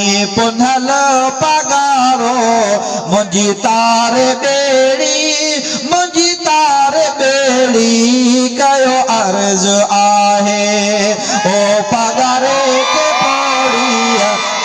سائين پنهل پاڳارو منهنجي تار ٻيڙي منهنجي تار ٻيڙي ڪيو عرض آهي او پاڳاري کي پوڙي.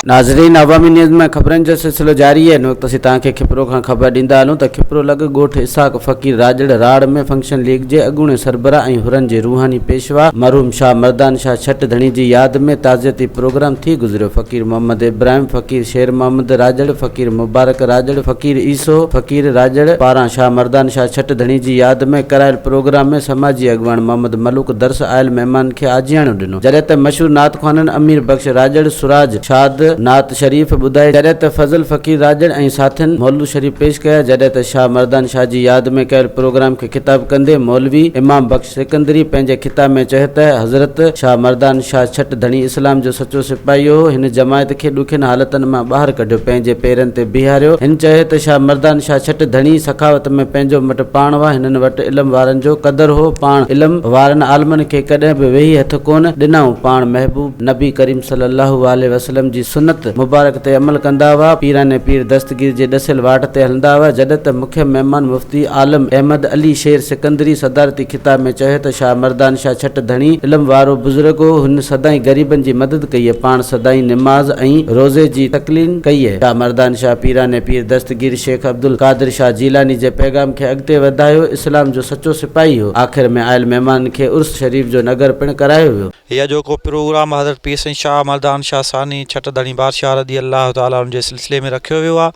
ناظرين عوامي نيوز ۾ خبرن جو سلسلو جاري آهي هن وقت اسين توهان کي کپرو کان خبر ڏيندا هلون ته کپرو لڳ ڳوٺ اسحاق فقير راڄڙ راڙ ۾ فنڪشن ليگ جي اڳوڻي سربراهه ۽ حرن جي روحاني پيشوا مرحوم شاهه مردان شاهه ڇٽ ڌڻي جي ياد ۾ تعزيتي پروگرام ٿي گذريو فقير محمد ابراهيم فقير شير محمد راڄڙ فقير مبارڪ راڄڙ فقير عيسو فقير راڄڙ پاران شاهه مردان شاهه ڇٽ ڌڻي جي ياد ۾ ڪرايل پروگرام ۾ سماجي اڳواڻ محمد ملوڪ درس آيل مهمانن کي آجياڻو ڏنو. جڏهن ته مشهور نعت خوانن امير بخش راڄڙ، سراج شاد نعت شريف ٻڌائي، جڏهن ته فضل فقير راڄڙ ۽ ساٿين مولود شريف پيش ڪيا، جڏهن ته شاهه مردان شاهه جي ياد ۾ ڪيل پروگرام کي خطاب ڪندي مولوي امام بخش سڪندري پنهنجي خطاب ۾ چيو ته حضرت شاهه مردان شاهه ڇٽ ڌڻي اسلام جو سچو سپاهي هو، هن جماعت کي ڏکين حالتن مان ٻاهر ڪڍيو، پنهنجي پيرن تي بيهاريو، هن چيو ته شاهه مردان شاهه ڇٽ ڌڻي سخاوت ۾ پنهنجو مٽ پاڻ هئا، هنن وٽ علم وارن جو قدر هو، پاڻ علم وارن عالمن کي ڪڏهن به ويهي هٿ ڪونه ڏنائون، پاڻ محبوب نبي ڪريم صلي الله عليه وسلم جي سنت مبارڪ تي عمل ڪندا هئا، پيران پير دستگير جي ڏسيل واٽ تي هلندا هئا، جڏهن ته مکيه مهمان مفتي عالم احمد علي شير سڪندري صدارتي خطاب ۾ چيو ته شاهه مردان شاهه ڇٽ ڌڻي علم وارو بزرگ هو، هن سدائين غريبن جي مدد ڪئي، پاڻ سدائين نماز ۽ روزي جي تقلين ڪئي، شاهه مردان شاهه پيران پير دستگير شيخ عبدالقادر شاهه جيلاني جي پيغام کي اڳتي وڌايو، اسلام جو سچو سپاهي هو. آخر ۾ آيل مهمانن کي عرس شريف جو نگر پڻ ڪرايو ويو. هي اڄوڪو پروگرام حضرت پير سائين شاهه مردان شاهه ثاني ڇٽ ڌڻي بادشاهه رضي الله تعالٰي عنه جي سلسلي ۾ رکيو ويو آهي.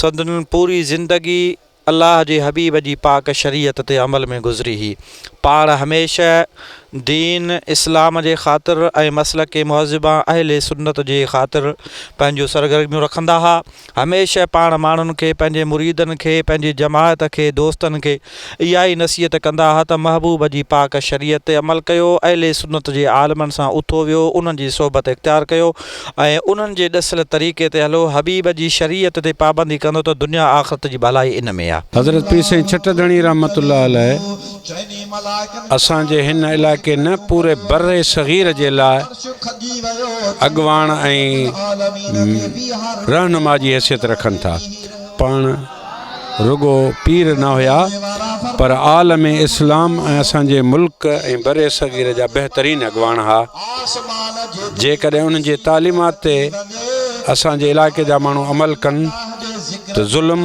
سندن پوري زندگي الله جي حبيب جي پاڪ شريعت تي عمل ۾ گذري هئي. پاڻ هميشه دين اسلام جي خاطر ۽ مسلڪ مهذبان اهل سنت جي خاطر پنهنجون سرگرميون رکندا ها. هميشه پاڻ ماڻهن کي، پنهنجي مريدن کي، پنهنجي جماعت کي، دوستن کي اها ئي نصيحت ڪندا ها ته محبوب جي پاڪ شريعت تي عمل ڪيو، اهل سنت جي عالمن سان اٿو ويهو، انهن جي صحبت اختيار ڪيو ۽ انهن جي ڏسيل طريقي تي هلو، حبيب جي شريعت تي پابندي ڪندو ته دنيا آخرت جي ڀلائي ان ۾ آ. حضرت پير سائين ڇٽ ڌڻي رحمة الله عليه اسان جي هن علائقي نه پوري برصغير جي لاء اڳواڻ ۽ رهنما جي حيثيت رکن ٿا. پاڻ رڳو پير نه هيا پر عالم اسلام ۽ اسان جي ملڪ ۽ برصغير جا بهترين اڳواڻ ها. جيڪڏهن انهن جي تعليمات تي اسان جي علائقي جا ماڻهو عمل ڪن ته ظلم،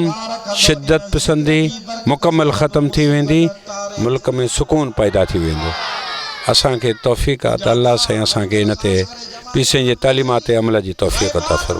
شدت پسندي مڪمل ختم ٿي ويندي. ملڪ ۾ سڪون پيدا ٿي ويندو اسان کي توفيق آ ته الله سائين اسان کي ان تي پير سائين جي تعليمات تي عمل جي توفيق عطا فرمائي.